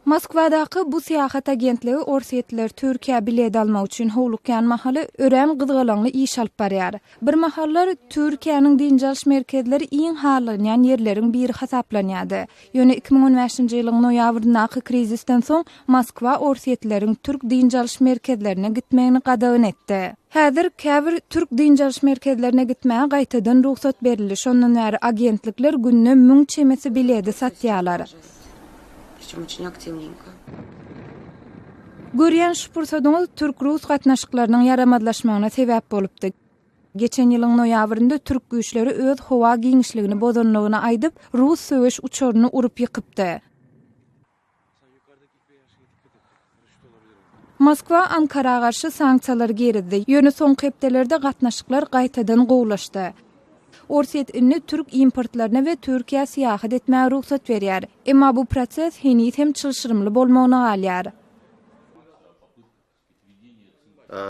Moskwadaky bu syýahat agentligi orsýetliler Türkiýä bilet almak üçin howlukýan mahaly örän gyzgalaňly iş alyp barýar. Birmahallar Türkiýäniň dynç alyş merkezleri iň halanýan ýerleriň biri hasaplanýardy. Ýöne 2015-nji ýylyň noýabryndaky krizisden soň Moskwa orsýetlileriň türk dynç alyş merkezlerine gitmegini gadagan etdi. Häzir käbir türk dynç alyş merkezlerine gitmäge gaýtadan rugsat berildi, şondan bäri agentlikler günde müň çemesi biledi satýarlar. Görýän şu pursadyňyz türk-rus gatnaşyklarynyň ýaramazlaşmagyna sebäp bolupdy. Geçen ýylyň noýabrynda türk güýçleri öz howa giňişligini bozanlygyny aýdyp, rus söweş uçaryny urup ýykypdy. Moskwa Ankara garşy sanksiýalary girizdi, ýöne soňky hepdelerde gatnaşyklar gaýtadan gowulaşdy. Orsýet indi türk importlaryna we Türkiýä syýahat etmäge rugsat berýär. Emma bu proses heniz hem çylşyrymly bolmagyna galýar.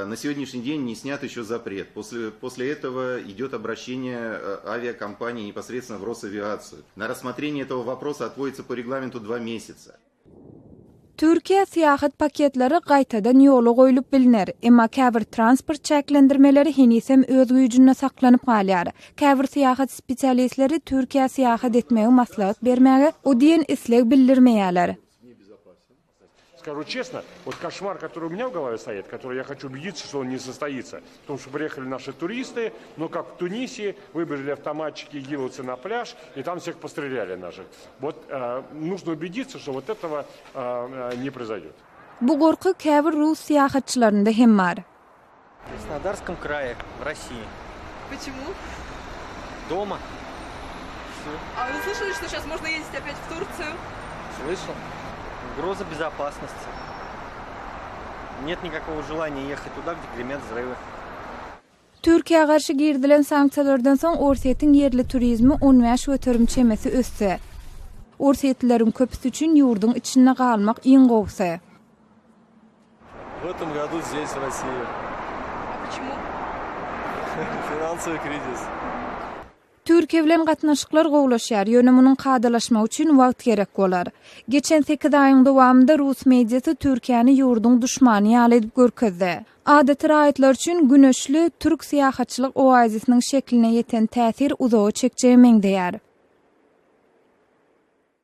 На сегодняшний день не снят еще запрет. После, после этого идет обращение авиакомпании непосредственно в Росавиацию. На рассмотрение этого вопроса отводится по регламенту два месяца. Türkiýä syýahat paketleri gaýtadan ýola goýlup bilner, emma käbir transport çäklendirmeleri heniz hem öz güýjünde saklanyp galýar. Käbir syýahat spesialistleri Türkiýä syýahat etmegi maslahat bermäge o diýen isleg bildirmeýärler. Скажу честно, вот кошмар, который у меня в голове стоит, который я хочу убедиться, что он не состоится, в том, что приехали наши туристы, но как в Тунисе, выбежали автоматчики игиловцы на пляж, и там всех постреляли наших. Вот э, нужно убедиться, что вот этого э, не произойдет. Bu gorky käbir rus syýahatçylarynda hem bar. В Краснодарском крае, в России. Почему? Дома. Все. А вы слышали, что сейчас можно ездить опять в Турцию? Слышал. Угроза безопасности. Нет никакого желания ехать туда, где гремят взрывы. Türkiýä garşy girizilen sanksiýalardan soň Orsýetiň ýerli turizmi 15% çemesi ösdi. Orsýetlileriň köpüsi üçin ýurduň içinde galmak iň gowusy. В этом году здесь, в России. А почему? Финансовый кризис. Türkiýe bilen gatnaşyklar gowulaşýar, ýöne munuň kadalaşmagy üçin wagt gerek bolar. Geçen sekiz aýyň dowamynda rus mediasy Türkiýäni ýurduň duşmany ýaly edip görkezdi. Adaty raýatlar üçin güneşli türk syýahatçylyk oazisiniň şekline ýeten täsir uzaga çekjege meňzeýär.